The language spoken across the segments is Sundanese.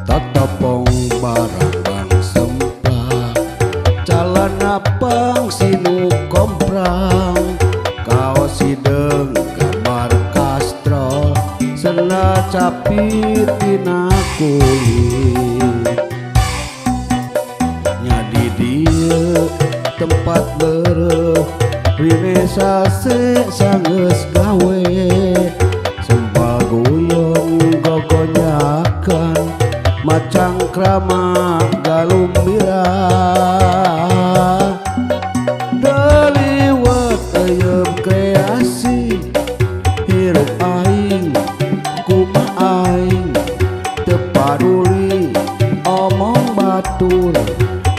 Tatapong barang semplak calana pang sinu komprang kaos hideung gambar kastrol sena capit tina kulit nya di dieu tempat bereuh rine sase sanggeus gawe sempal guyon gogonyakan macang krama galumbira deliwet euyeum kreasi hirup aing kumaha aing teu paduli omong batur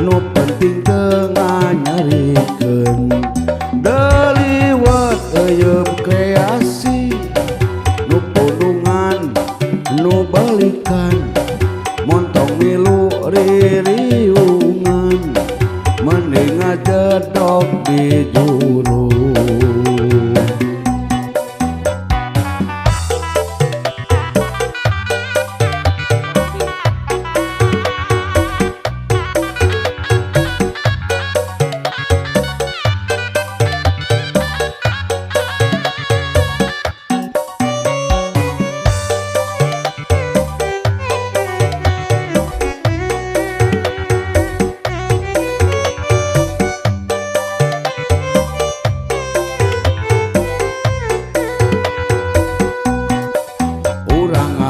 nu penting teu nganyarikeun deliwet euyeum kreasi nu pundungan nu balikan montong milu ririungan mending ngajedog di juru.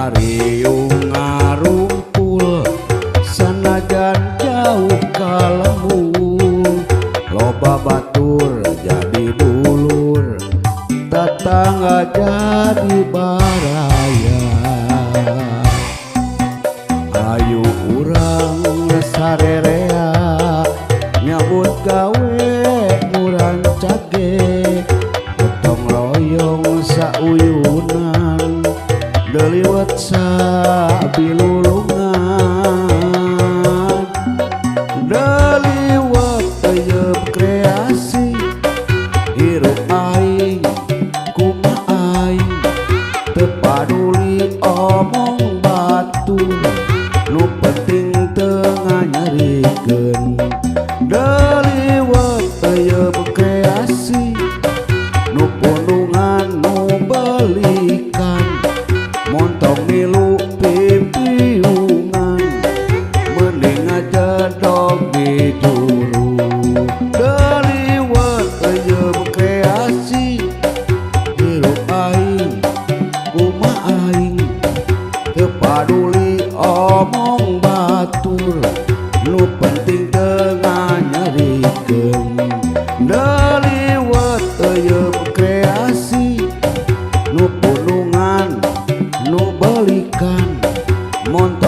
Riung ngarumpul sanajan jauh ka lembur loba batur jadi dulur tatangga jadi baraya ayu urang sarerea nyambut gawe murancage gotong royong sauyunan deliwet sabilulungan deliwet euyeum kreasi hirup aing kumaha aing teu paduli omong batur nu penting teu nganyarikeun deliwet euyeum kreasi nu pundungan nu belikan montong milu pipiungan mending ngajedog di juru deliwet euyeum kreasi hirup aing kumaha aing teu paduli omong batur nu penting teu nganyarikeun deliwet euyeum kreasi nu pundungan nu belikan montong